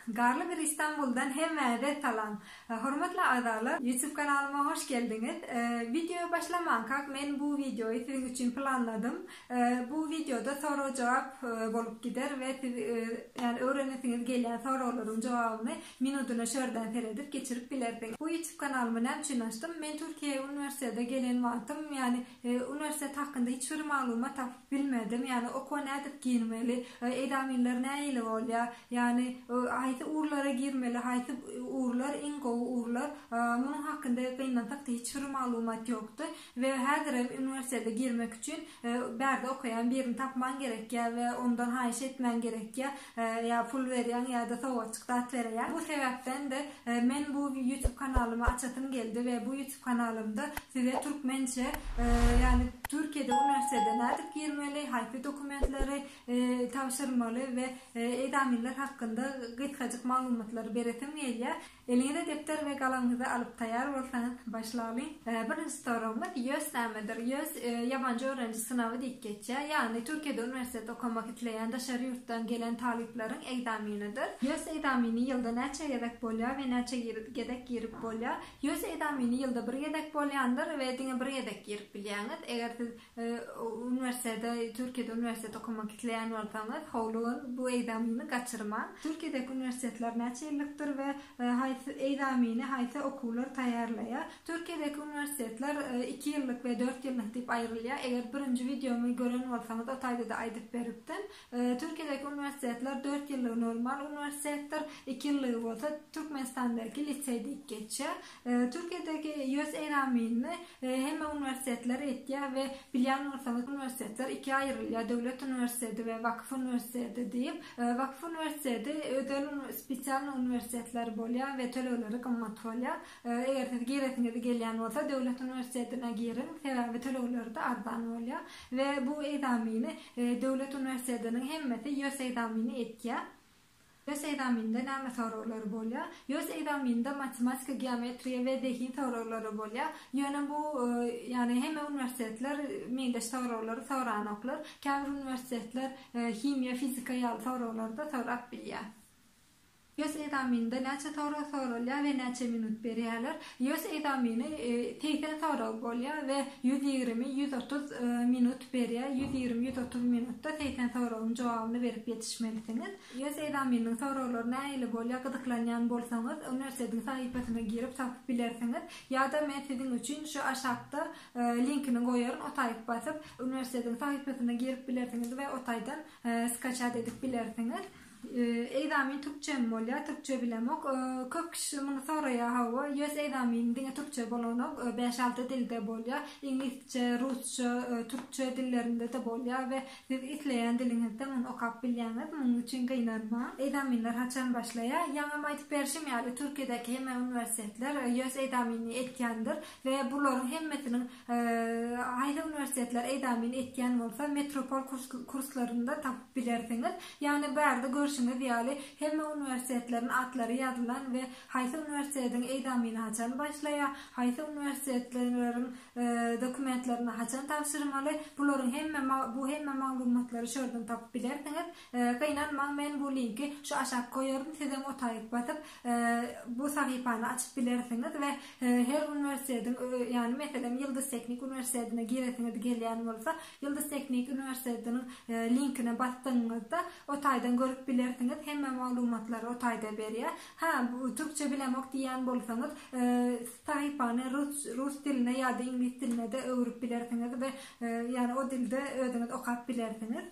Garly bir Istanbuldan hemmäňize salam. Hormatly agzalar, YouTube kanalyma hoş geldiňiz. Wideoýa başlamankak men bu wideoýy siziň üçin planladym. Bu wideoda sorag-jogap bolup gider we siz ýani öwrenesiňiz gelýän soraglaryň jogabyny minudyna şu ýerden seredip geçirip bilersiňiz. Bu YouTube kanalymy näme üçin açdym? Men Türkiýä uniwersitete gelen wagtym ýani Uniwersitet hakynda hiç bir maglumat tapyp bilmedim. Ýagny okuwa nädip girmeli, ekzaminler nähili bolýar, ýagny haýsy ugurlara girmeli, haýsy ugurlar iň gowy ugurlar, munuň hakynda gynansak-da hiç bir maglumat ýokdy. We häzirem uniwersitete girmek üçin bärde okaýan birini tapmaň gerekýär we ondan haýyş etmäň gerekýär, ýa pul berýäň ýa-da sowgatjyk zat berýäň. Bu sebäpden-de men bu YouTube kanalymy açasym geldi we bu YouTube kanalymda size türkmençe ýagny Türkiýede uniwersitete nädip girmeli, haýsy dokumentleri tabşyrmaly we ekzaminler hakynda gysgajyk maglumatlary beresim gelýär. Eliňize depder we galamyňyzy alyp taýýar bolsaňyz başlalyň. Birinji soragymyz YÖS nämedir? YÖS ýabanjy öwreniji synagy diýip geçýär. Ýagny Türkiýede uniwersitet okamak isleýän daşary ýurtdan gelen talyplaryň ekzaminidir. YÖS ekzamini ýylda näçe gezek bolýar we näçe gezek girip bolýar? YÖS ekzamini ýylda bir gezek bolýandyr we diňe bir gezek girip bilýäňiz. Eger siz uniwersitete, Türkiýede uniwersitet okamak isleýän bolsaňyz, howlugyň bu ekzamini gaçyrmaň. Türkiýedäki uniwersitetler näçe ýyllykdyr we haýsy ekzamini haýsy okuwlar taýýarlaýar? Türkiýedäki uniwersitetler iki ýyllyk we dört ýyllyk diýip aýrylýar. Eger birinji wideomy gören bolsaňyz, o taýda-da aýdyp beripdim. Türkiýedäki uniwersitetler dört ýyllygy normal uniwersitetdir, iki ýyllygy bolsa Türkmenistandaky liseý diýip geçýär. Türkiýedäki YÖS egzamenini hemme uniwersitetler etýär we bilýän bolsaňyz uniwersitetler ikä aýrylýar, döwlet uniwersiteti we wakyf uniwersiteti diýip. Wakyf uniwersiteti özel spesialnyý uniwersitetler bolýar we tölegleri gymmat bolýar. Eger siz giresiňiz gelýän bolsa döwlet uniwersitetine giriň, sebäbi tölegleri-de arzan bolýar we bu egzameni Döwlet uniwersitetiniň hemmesi YÖS egzamini etýär. YÖS egzamininde näme soraglary bolýar? YÖS egzamininde matematika, geometriýa we zehin soraglary bolýar. Ýöne bu ýagny hemme uniwersitetler meňzeş soraglary soranoklar. Käbir uniwersitetler himiýa, fizika ýaly soraglary-da sorap bilýär. YÖS egzamininde näçe sorag soralýar we näçe minut berýärler? YÖS egzamini 80 sorag bolýar we 120, 130 minut berýär. 120, 130 minutda 80 soragyň jogabyny berip ýetişmelisiňiz. YÖS egzamininiň soraglary nähili bolýar gyzyklanýan bolsaňyz uniwersitetiň sahypasyna girip tapyp bilersiňiz. Ýa-da men siziň üçin şu aşakda linkini goýaryn o taýyp basyp uniwersitetiň sahypasyna girip bilersiňiz we o taýdan skaçat edip bilersiňiz. Egzamin türkçemi bolýar, türkçe bilemok. Köp kişi muny soraýar hawa, YÖS egzamini diňe türkçe bolanok, bäş-alty dilde bolýar. Iňlisçe, rusça, türkçe dillerinde-de bolýar we siz isleýän diliňizde muny okap bilýäňiz, munuň üçin gynanmaň. Egzaminler haçan başlaýar? Ýaňam aýdyp berşim ýaly, Türkiýedäki hemme uniwersitetler YÖS egzaminini etýändir we bularyň hemmesiniň Haýsy uniwersitetler egzamin etýän bolsa metropol kurslarynda tapyp bilersiňiz. Ýagny bärde görşüňiz ýaly hemme uniwersitetleriň atlary ýazylan we haýsy uniwersitetiň egzamini haçan başlaýar, haýsy uniwersitetleriň dokumentlerini haçan tabşyrmaly bularyň hemme bu hemme maglumatlary şu ýerden tapyp bilersiňiz. Gynanmaň men bu linki şu aşak goýaryn sizem o taýyk basyp bu sahypany açyp bilersiňiz we her uniwersitetiň ýagny meselem Ýyldyz teknik uniwersitetine giresiňiz gelýän bolsa Ýyldyz teknik uniwersitetiniň linkine basdygyňyzda o taýdan görüp bilersiňiz hemme maglumatlary o taýda berýär. Hä bu türkçe bilemok diýýän bolsaňyz sahypany rus rus diline ýa-da iňlis diline-de öwrüp bilersiňiz we ýagny o dilde özüňiz okap bilersiňiz.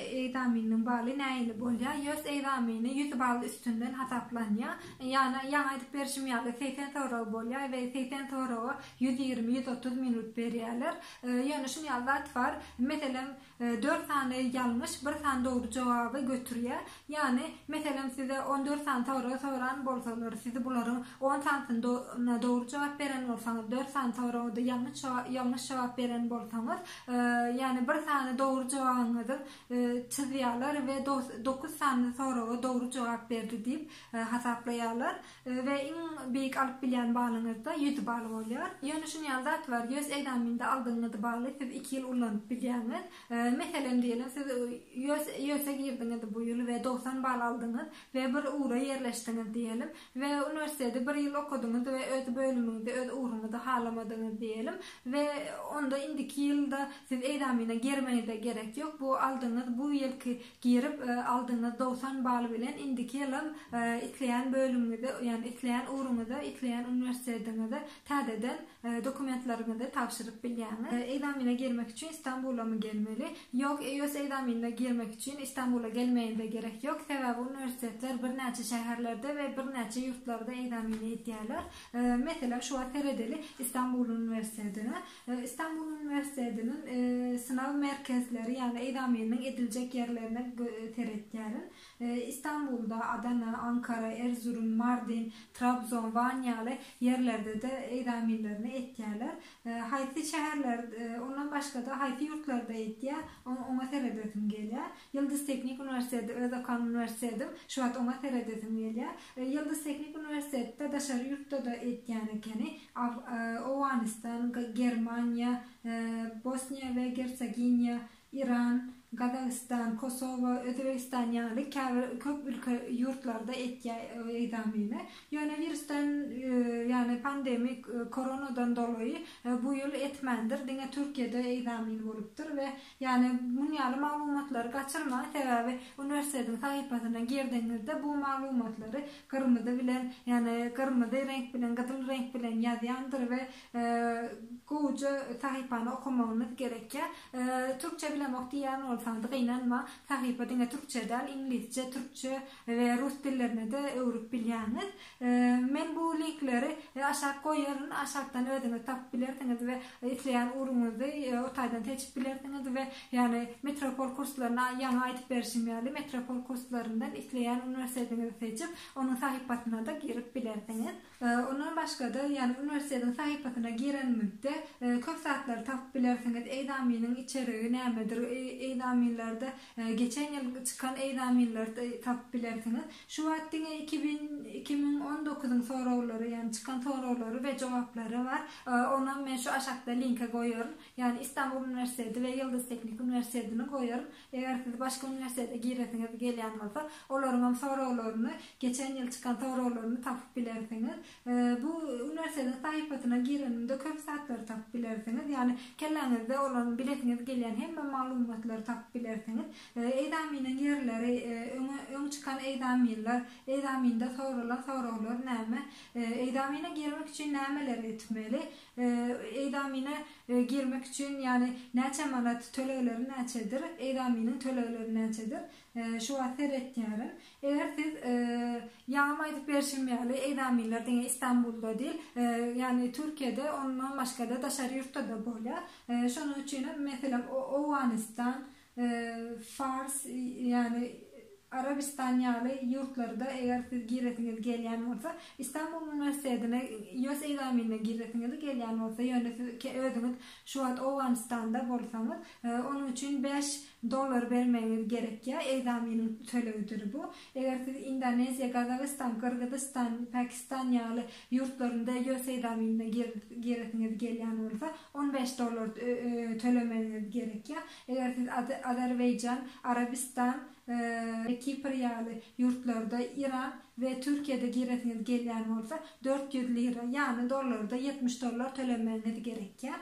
Egzamininiň baly nähili bolýar? YÖS egzamini 100 bal üstünden hasaplanýar. Ýagny, ýaňy aýdyp berşim ýaly, 80 sorag bolýar we 80 soraga 120, 130 minut berýärler. Ýöne şuny ýaly zat bar. Meselem, dört sany ýalňyş, bir sany dogry jogaby götürýär. Ýagny, meselem, size 14 sany sorag soran bolsalar, siz bularyň on sanysyna dogry jogap beren bolsaňyz, dört sany soraga-da ýalňyş jogap beren bolsaňyz, Ýagny bir sany dogry jogabyňyzyň çyzýarlar we dokuz sany soraga dogry jogap berdi diýip hasaplaýarlar we iň beýik alyp bilýän balyňyz-da 100 bal bolýar. Ýöne şuny ýaly zat bar, ýös ekzaminde aldygyňyz baly siz iki ýyl ulanyp bilýäňiz. Meselem diýelim, siz ýös ýöse girdiňiz bu ýyl we 90 bal aldyňyz we bir ugra ýerleşdiňiz diýelim we uniwersiteti bir ýyl okadyňyz we öz bölümiňizi, öz ugruňyzy halamadyňyz diýelim we onda indiki ýylda siz ekzamine girmeňize gerek ýok, bu aldygyňyz bu ýylky girip aldygyňyz 90 bal bilen indiki ýylam isleýän bölümiňize, ýagny isleýän ugruňyza, isleýän uniwersitetiňize täzeden dokumentleriňizi tabşyryp bilýäňiz. Ekzamine girmek üçin Istanbulamy gelmeli? Ýok, EYÖS ekzaminine girmek üçin Istanbula gelmegiňize gerek ýok. Sebäbi uniwersitetler birnäçe şäherlerde we birnäçe ýurtlarda ekzamini edýärler. Meselem, şu wagt seredeli Istanbul uniwersitetine. Istanbul uniwersitetiniň synag merkezleri, ýagny ekzamininiň ediljek ýerlerine seretýärin. Istanbulda, Adana, Ankara, Erzurum, Mardin, Trabzon, Wan ýaly ýerlerde-de ekzaminlerini etýärler. Haýsy şäherler, ondan başga-da haýsy ýurtlarda etýär, oňa seredesim gelýär. Ýyldyz teknik uniwersiteti öz okan uniwersitetim, şu wagt oňa seredesim gelýär. Ýyldyz teknik uniwersitetde daşary ýurtda-da etýän ekeni. Owganystan, Germaniýa, Bosniýa we Gersoginiýa, Iran, Gazagystan, Kosowa, Özbegistan ýaly käbir köp ülke ýurtlarda etýär ekzamini. Ýöne wirusdan ýagny pandemik koronadan dolaýy bu ýyl etmändir, diňe Türkiýede ekzamin bolupdyr we ýagny muny ýaly maglumatlary gaçyrmaň sebäbi uniwersitetiň sahypasyna girdigiňizde bu maglumatlary gyrmyzy bilen ýagny gyrmyzy reňk bilen gyzyl reňk bilen ýazýandyr we gowuja sahypany okamagyňyz gerekýär. Türkçe bilemok diýýän bolsaňyz gynanma, sahypa diňe türkçe däl, iňlisçe, türkçe we rus dillerine-de öwrüp bilýäňiz. Men bu linkleri aşak goýaryn, aşakdan özüňiz tapyp bilersiňiz we isleýän ugruňyzy o taýdan seçip bilersiňiz we ýagny Metropol kurslaryny ýaňy aýdyp berşim ýaly Metropol kurslaryndan isleýän uniwersitetiňizi seçip, onuň sahypasyna-da girip bilersiňiz. Ondan başga-da, ýagny uniwersitetiň sahypasyna girenimizde köp zatlary tapyp bilersiňiz, ekzaminiň içerigi nämedir, ekzaminlerde geçen ýyl çykan ekzaminleri tapyp bilersiňiz. Şu wagt diňe 2019-yň soraglary, ýagny çykan soraglary we jogaplary bar. Onam men şu aşakda linke goýaryn. Ýagny Istanbul uniwersiteti we Ýyldyz teknik uniwersitetini goýaryn. Eger siz başga uniwersitete giresiňiz gelýän bolsa, olaryňam soraglaryny, geçen ýyl çykan soraglaryny tapyp bilersiňiz. Bu uniwersitetiň sahypasyna gireninde köp zatlary tapyp bilersiňiz. Ýagny kelläňizde bolan bilesiňiz gelýän hemme maglumatlary tapyp bilersiňiz. Ekzaminiň ýerleri, öňe öň çykan ekzaminler, ekzaminde soralan soraglar näme, ekzamine girmek üçin nämeleri etmeli, Ekzamine girmek üçin ýagny näçe manat tölegleri näçedir, ekzaminiň tölegleri näçedir, şu wagt seretýärin. Eger siz ýaňam aýdyp berşim ýaly ekzaminler diňe Istanbulda dil, ýagny Türkiýede ondan başgada daşary ýurtda-da bolýar. Şonuň üçinem meselem Owganystan, Fars, ýagny Arabystan ýaly ýurtlarda eger siz giresiňiz gelýän bolsa, Istanbul uniwersitetine ýös ekzamenine giresiňiz gelýän bolsa, ýöne siz özüňiz şu wagt Owganystanda bolsaňyz, onuň üçin bäş dollar bermegiňiz gerekýär, ekzameniň tölegidir bu. Eger siz Indoneziýa, Gazagystan, Gyrgyzystan, Pakistan ýaly ýurtlarynda ýös ekzamenine giresiňiz gelýän bolsa, 15 dollar tölemegiňiz gerekýär. Eger siz Azerbaýjan, Arabystan, Kipr ýaly ýurtlarda, Iran we Türkiýede giresiňiz gelýän bolsa, 400 lira, ýagny dollarda 70 dollar tölemegiňiz gerekýär.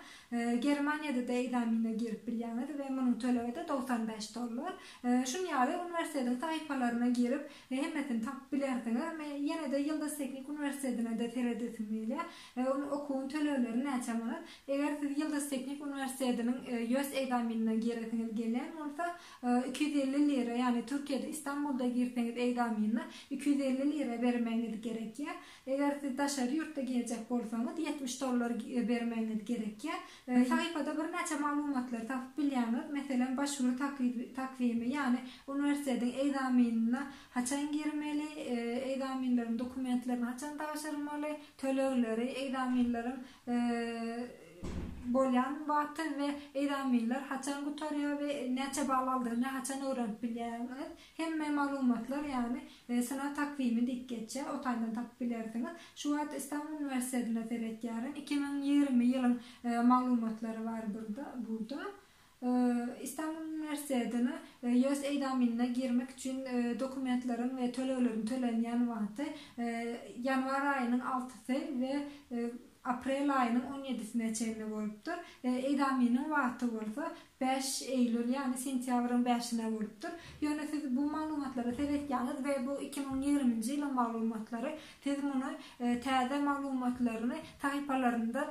Germaniýada-da ekzamine girip bilýäňiz we munuň tölegi-de 95 dollar. Şuny ýaly uniwersitetiň sahypalaryna girip, hemmesini tapyp bilersiňiz. Men ýene-de Ýyldyz teknik uniwersitetine-de seredesim gelýär. Onuň okuwyň tölegleri näçe manat? Eger siz Ýyldyz teknik uniwersitetiniň ýös ekzamenine giresiňiz gelýän bolsa, 250 lira, ýagny Türkiýede Istanbulda girseňiz ekzamenine 250 lira bermegiňiz gerekýär. Eger siz daşary ýurtda girjek bolsaňyz, 70 dollar bermegiňiz gerekýär. Sahypada birnäçe maglumatlary tapyp bilýäňiz, meselem, başwuru takwimi, ýagny uniwersitetiň ekzamenine haçan girmeli, ekzamenleriň dokumentlerini haçan tabşyrmaly, tölegleri, ekzamenleriň. bolýan wagty we ekzamenler haçan gutarýar we näçe bal aldygyny haçan öwrenip bilýäňiz. Hemme maglumatlar ýagny synag takwimi diýip geçýär, o taýdan tapyp bilersiňiz. Şu wagt Istanbul uniwersitetine seretýärin. 2020 ýylyň maglumatlary bar burda. Istanbul uniwersitetine ýös ekzamenine girmek üçin dokumentleriň we tölegleriň tölenýän wagty ýanwar aýynyň altysy we aprel aýynyň on ýedisine çenli bolupdyr. Ekzameniň wagty bolsa bäş eýlül, ýagny sentýabryň bäşine bolupdyr. Ýöne siz bu maglumatlara seretýäňiz we bu 2020-nji ýylyň maglumatlary, siz muny täze maglumatlaryny sahypalaryndan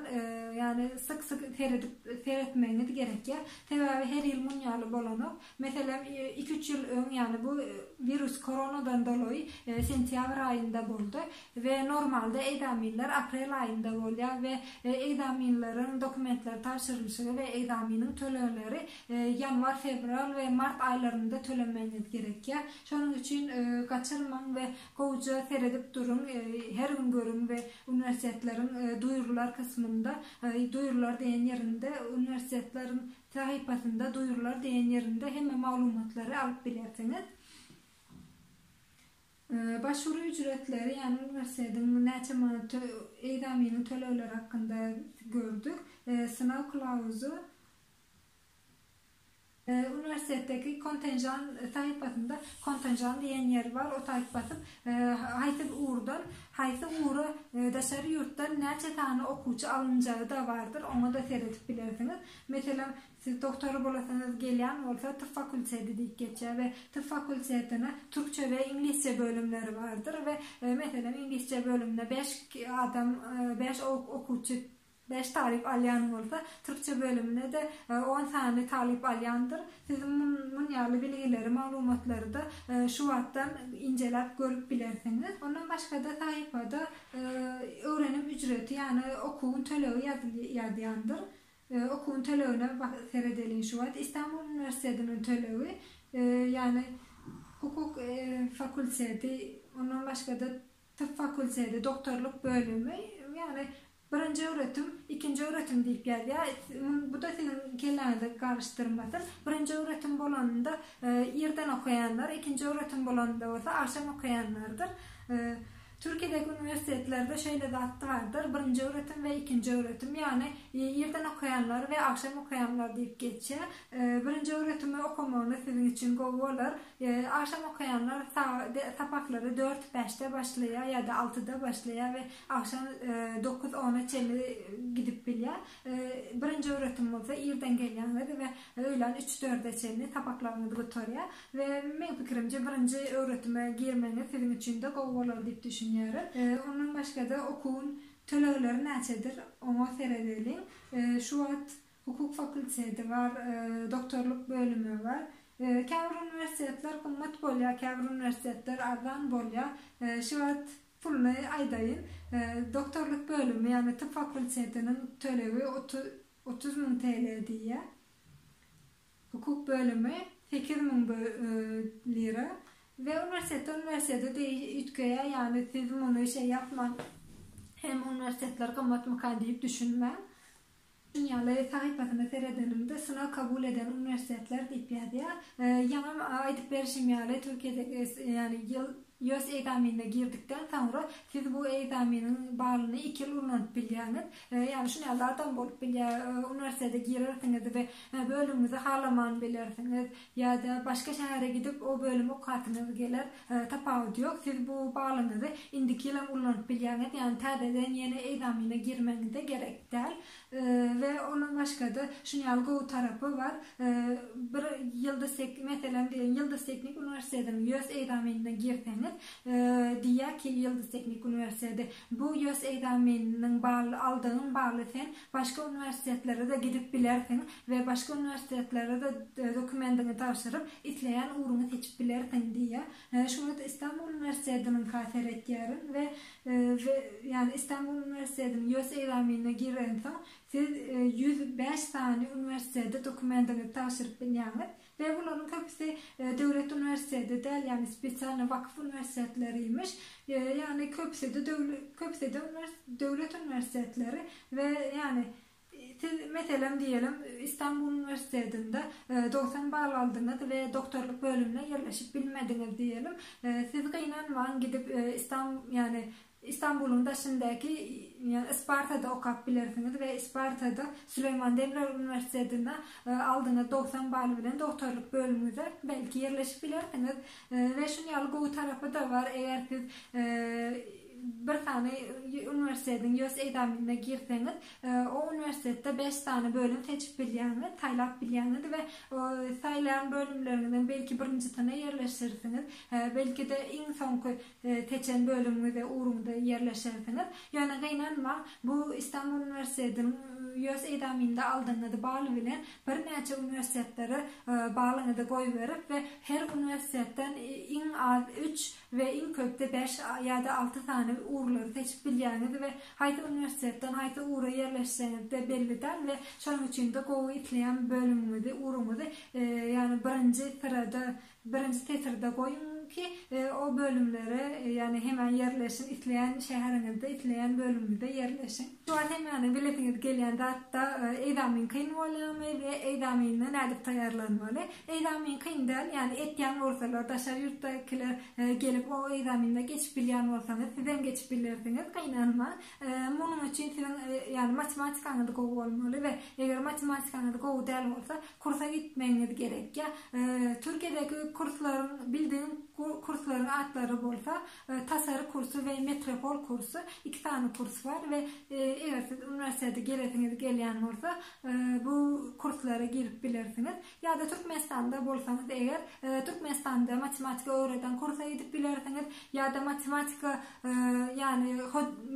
ýagny syk-syk seredip seretmegiňiz gerekýär. Sebäbi her ýyl mun ýaly bolanok. Meselem, iki-üç ýyl öň, ýagny bu wirus koronadan dolaýy sentýabr aýynda boldy we normalda ekzamenler aprel aýynda bolýar we ekzamenleriň dokumentleri tabşyrylyşygy we ekzameniň tölegleri ýanwar, fewral we mart aýlarynda tölemegiňiz gerekýär. Şonuň üçin gaçyrmaň we gowuja seredip duruň, her gün görüň we uniwersitetleriň duýrular kysmynda, duýrular diýen ýerinde uniwersitetleriň Sahypasynda Duýrular diýen ýerinde hemme maglumatlary alyp bilersiňiz. Başwuru ücretleri, ýagny uniwersitetiň näçe manat ekzameniň tölegleri hakynda gördük. Synag kylawuzy Uniwersitetdeki kontenjan sahypasynda kontenjan diýen ýer bar, o taýyp basyp, haýsy ugurdan, haýsy ugra daşary ýurtdan näçe sany okuwçy alynjagy-da bardyr, oňa-da seredip bilersiňiz. Meselem, siz doktor bolasyňyz gelýän bolsa, tıp fakulteti diýip geçýär we tıp fakultetine türkçe we iňlisçe bölümleri bardyr we, meselem, iňlisçe bölümine bäş adam, bäş okuwçy, bäş talyp alýan bolsa, türkçe bölümine-de on sany talyp alýandyr. Siz mun ýaly bilgileri, maglumatlary-da şu wagtdan injeläp görüp bilersiňiz. Ondan başga-da sahypada öwrenim ücreti, ýagny okuwyň tölegi ýazýandyr. Okuwyň tölegine seredeliň şu wagt. Istanbul uniwersitetiniň tölegi, ýagny hukuk fakulteti, ondan başga-da tıp fakulteti, doktorlyk bölümi, ýagny birinji öwretim, ikinji öwretim diýip ýazýar. Bu-da siziň kelläňizi garyşdyrmasyn. Birinji öwretim bolanynda irden okaýanlar, ikinji öwretim bolanynda bolsa agşam okaýanlardyr. Türkiýedäki uniwersitetlerde şeýle zat bardyr, birinji öwretim we ikinji öwretim, ýagny irden okaýanlar we agşam okaýanlar diýip geçýär. Birinji öwretimi okamagyňyz siziň üçin gowy bolar. Agşam okaýanlar sapaklary dört, bäşde başlaýar ýa-da altyda başlaýar we agşam dokuz, ona çenli gidip bilýär. Birinji öwretim bolsa irden gelýäňiz we öýlän üç, dörde çenli sapaklaryňyz gutarýar. We meň pikirimçe birinji öwretime girmegiňiz siziň üçin-de gowy bolar diýip düşünýärin. Ondan başga-da okuwyň tölegleri näçedir oňa seredeliň. Şu wagt hukuk fakulteti bar, doktorlyk bölümi bar. Käbir uniwersitetler gymmat bolýar, käbir uniwersitetler arzan bolýar. Şu wagt puluny aýdaýyn. Doktorlyk bölümi, ýagny tıp fakultetiniň tölegi 30 müň TL diýýär. Hukuk bölümi 8000 lira we uniwersitetden uniwersitete üýtgeýär, ýagny siz muny şeý ýapmaň, hem uniwersitetler gymmatmyka diýip düşünmäň. Şunuň ýaly sahypasyna seredenimde synag kabul eden uniwersitetler diýip ýazýar. Ýaňam aýdyp berşim ýaly Türkiýede ýagny ýyl ýös ekzamenine girdikden soňra siz bu ekzameniň balyny iki ýyl ulanyp bilýäňiz. Ýagny şuny ýaly zadam bolup bilýär, uniwersitete girersiňiz we bölümiňizi halaman bilersiňiz ýa-da başga şähere gidip o bölümi okasyňyz geler, tapawudy ýok, siz bu balyňyzy indiki ýylam ulanyp bilýäňiz, ýagny täzeden ýene ekzamene girmegiňize gerek däl. We ondan başga-da şuny ýaly gowy tarapy bar, bir Ýyldyz tek, meselem diýelim, Ýyldyz teknik uniwersitetiniň ýös ekzamenine girseňiz, diýýär ki Ýyldyz teknik uniwersiteti, bu ýös ekzameniniň bally, aldygyň bally sen başga uniwersitetlere-de gidip bilersiň we başga uniwersitetlere-de dokumendiňi tabşyryp, isleýän ugruňy seçip bilersiň diýýär. Şu wagt Istanbul uniwersitetiniňka seretýärin we we ýagny Istanbul uniwersitetiniň ýös ekzamenine girensoň siz 105 sany uniwersitete dokumendiňizi tabşyryp bilýäňiz we bularyň köpüsi döwlet uniwersiteti däl ýagny spesialny wakyf uniwersitetleriymiş ýagny köpüsi-de köpüsi-de döwlet uniwersitetleri we ýagny. Siz, meselem diýelim, Istanbul uniwersitetinde 90 bal aldyňyz we doktorlyk bölümine ýerleşip bilmediňiz diýelim. Siz gynanmaň gidip Istan ýagny Istanbulyň daşyndaky ýagny Ispartada okap bilersiňiz we Ispartada Süleýman Demirel uniwersitetinde aldyňyz 90 bal bilen doktorlyk bölümiňize belki ýerleşip bilersiňiz. We şuny ýaly gowy tarapy-da bar, eger siz bir sany uniwersitetiň ýös ekzamenine girseňiz, o uniwersitetde beş sany bölüm seçip bilýäňiz, saýlap bilýäňiz we saýlan bölümleriňiziň belki birinjisine ýerleşersiňiz, belki-de iň soňky seçen bölümiňize, ugruňyza ýerleşersiňiz. Ýöne gynanmaň, bu Istanbul uniwersitetiniň ýös ekzameninde aldygyňyz bal bilen birnäçe uniwersitetlere balyňyzy goýberip we her uniwersitetden iň az üç we iň köpde bäş ýa-da alty sany ugurlary seçip bilýäňiz we haýsy uniwersitetden haýsy ugra ýerleşjegiňiz-de belli däl we şonuň üçin-de gowy isleýän bölümiňizi, ugruňyzy ýagny birinji syrada, birinji setirde goýuň ki, o bölümlere ýagny hemen ýerleşiň, isleýän şäheriňizde, isleýän bölümiňizde ýerleşiň. Şu wagt hemmäniň bilesiňiz gelýän zatda ekzamen kyn bolýarmy we ekzamene nädip taýýarlanmaly? Ekzamen kyn däl, ýagny etýän bolsalar, daşary ýurtdakylar gelip o ekzamende geçip bilýän bolsaňyz, sizem geçip bilersiňiz, gynanmaň. Munuň üçin siziň ýagny matematikaňyz gowy bolmaly we eger matematikaňyz gowy däl bolsa, kursa gitmegiňiz gerekýär. Türkiýedäki kurslaryň bildigim kurslaryň atlary bolsa, Tasary kursy we Metropol kursy, iki sany kurs bar we eger siz uniwersitete gelesiňiz gelýän bolsa, bu kurslara girip bilersiňiz. Ýa-da Türkmenistanda bolsaňyz eger, Türkmenistanda matematika öwreden kursa gidip bilersiňiz, ýa-da matematika ýagny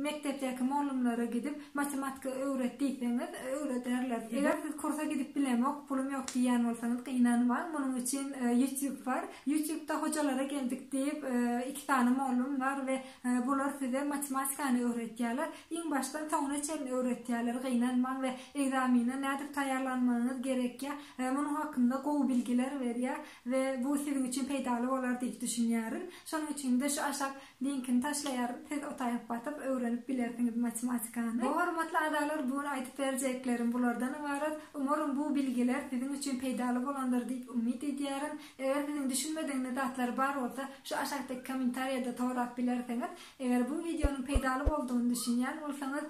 mekdepdäki mollumlara gidip matematika öwret diýseňiz, öwrederler. Eger siz kursa gidip bilemok, pulum ýok diýýän bolsaňyz gynanmaň, munuň üçin YouTube bar. YouTube-da hojalara geldik diýip iki sany mollum bar we bular size matematikany öwretýärler. Iň başdan soňuna çenli öwretýärler, gynanmaň we ekzamene nädip taýýarlanmagyňyz gerekýär, munuň hakynda gowy bilgiler berýär we bu siziň üçin peýdaly bolar diýip düşünýärin. Şonuň üçin-de şu aşak linkini taşlaýaryn, siz o taýyp basyp öwrenip bilersiňiz matematikany. Hormatly agzalar bu gün aýdyp berjeklerim bulardan ybarat. Umarym bu bilgiler siziň üçin peýdaly bolandyr diýip umyt edýärin. Eger siziň düşünmedigiňiz zatlar bar bolsa şu aşakdaky kommentariýada sorap bilersiňiz. Eger bu wideonyň peýdaly boldugyny düşünýän bolsaňyz,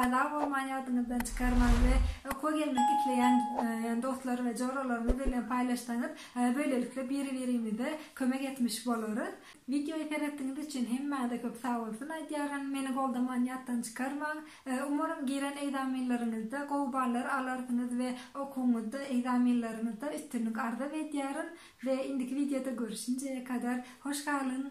agza bolmany ýadyňyzdan çykarmaň we okuwa gelmek isleýän dostlar we joralaryňyz bilen paýlaşsaňyz, böylelikle biri-birimize kömek etmiş bolarys. Wideoýy seretdiňiz üçin hemmäňize köp sagbolsun aýdýaryn. Meni goldamany ýatdan çykarmaň. Umarym giren ekzamenleriňizde gowy ballar alarsyňyz we okuwyňyzda, ekzamenleriňizde üstünlik arzuw edýärin we indiki wideoda görüşinjeye kadar hoş galyň!